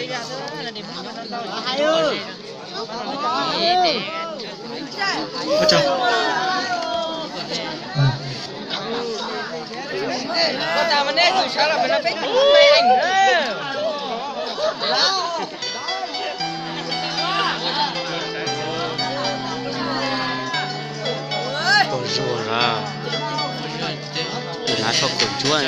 Kaum zuag lawm, tus lav tso kaum cuab.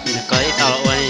Nws koj ib tau los ua li.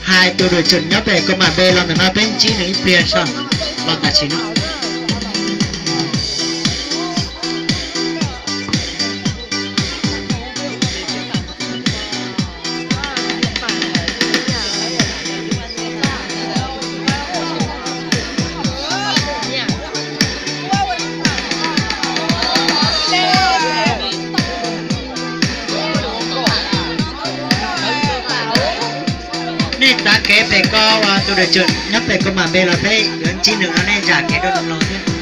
Hais tus đội trưởng nyob pem koj mam npe los ntawm no peb ntsib nws ib pliag so, los tam sim no. Nej tav kev pem ko, tus đội trưởng nyob pem koj mam npe los peb yuav ntsib nws no, nej zam kev rau nws los thiab.